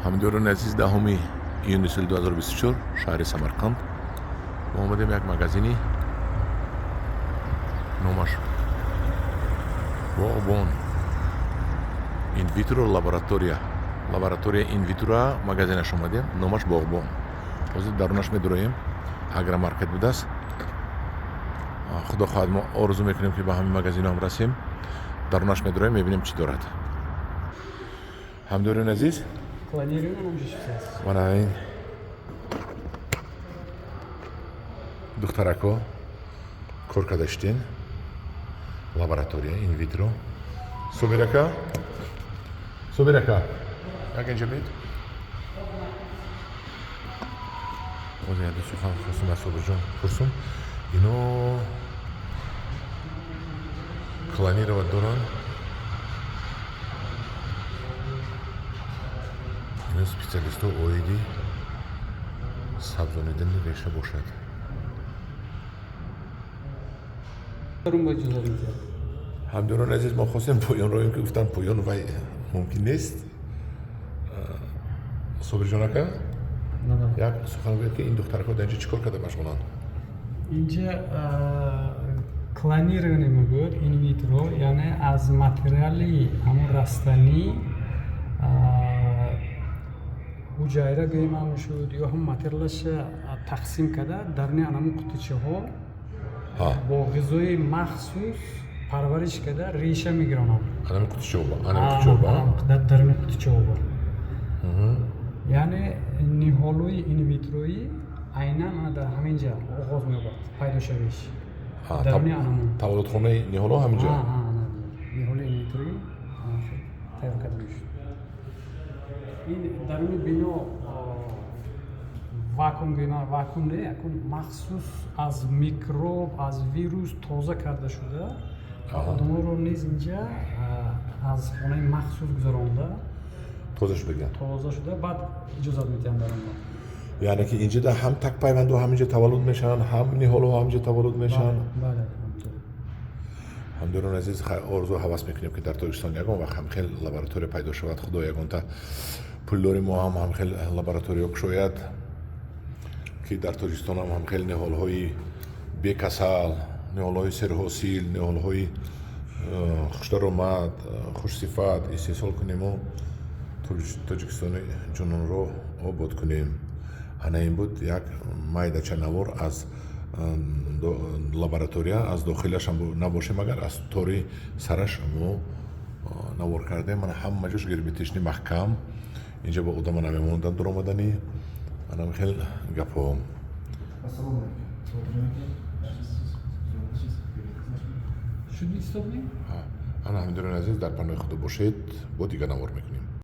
Ҳамдиёрони азиз, 10 июни соли 2024, шаҳри Самарқанд. Мо омадем як магазини, номаш Боғбон Инвитро лаборатория, лаборатория инвитро магазинаш омадем, номаш Боғбон. Ҳозир дарунаш медуроем, агромаркет будааст. Худо хоҳад, мо орзу мекунем, ки ба ҳамин магазинҳам расем. Дарунаш медуроем, мебинем, чӣ дорад. Ҳамдиёрони азиз, мана ин духтарако кор карда шудем, лаборатория инвитро. Собир ака, Собир ака, як инҷа бид. Боз яду сухан хостум аз Собирҷон пурсум. Ино клонировать доранд, ино специалистҳо оиди сабзонидани реша бошад. Ҳамдиёрони азиз, мо хостем поён роем, ки гуфтанд, поён вай мумкин нест. Собирҷон ака, як сухан гӯяд, ки ин духтаракҳо дар инҷо чӣ кор карда машғуланд? Инҷа клонирование мегӯяд, инвитро, яъне аз материали ҳамон растанӣ ҳуҷайра гӯем ҳам шуд ё ҳам материалаша тақсим карда, даруни анамун қутичаҳо бо ғизои махсус парвариш карда, реша мегиронанд. Анами қутичаҳо, анами қутичаҳо? Даруни қутичаҳо, яъне ниҳолҳои инвитроӣ айнан ана дар ҳамин ҷа оғоз меёбад пайдошавиш, даруни анамун. Таваллудхонаи ниҳолҳо ҳамин ҷо. Ниҳоли инвитроӣ тайёр карда мешуд. Ин даруни бино вакуум гӯем, вакуум не, якун махсус аз микроб, аз вирус тоза карда шуда, одаморо низ инҷа аз хонаи махсус гузаронда, тоза шудагиан. Тоза шуда, баъд иҷозат медиҳанд дар онро. Яъне ки инҷода ҳам такпайвандҳо ҳаминҷо таваллуд мешаванд, ҳам ниҳолҳо ҳаминҷо таваллуд мешаванд. Бале. Ҳамдиёрони азиз, орзу ҳавас мекунем, ки дар Тоҷикистон ягон вақт ҳамхел лаборатория пайдо шавад. Худо, ягонта пулдори мо ҳам ҳамхел лаборатория кушояд, ки дар Тоҷикистон ҳам ҳамхел ниҳолҳои бекасал, ниҳолҳои серҳосил, ниҳолҳои хушдаромад, хушсифат истеҳсол кунему Тоҷикистони ҷунунро обод кунем. Ана ин буд як майдача навор аз лаборатория. Аз дохилашам набошем, агар аз тори сараш мо навор кардем. Мана, ҳама ҷош герметичный, маҳкам, инҷа бо одама намемонданд дуромаданӣ. Анам хел гапҳо. Шуд, истоб? Ана, ҳамдиёрони азиз, дар паноҳи Худо бошед, бо дигар навор мекунем.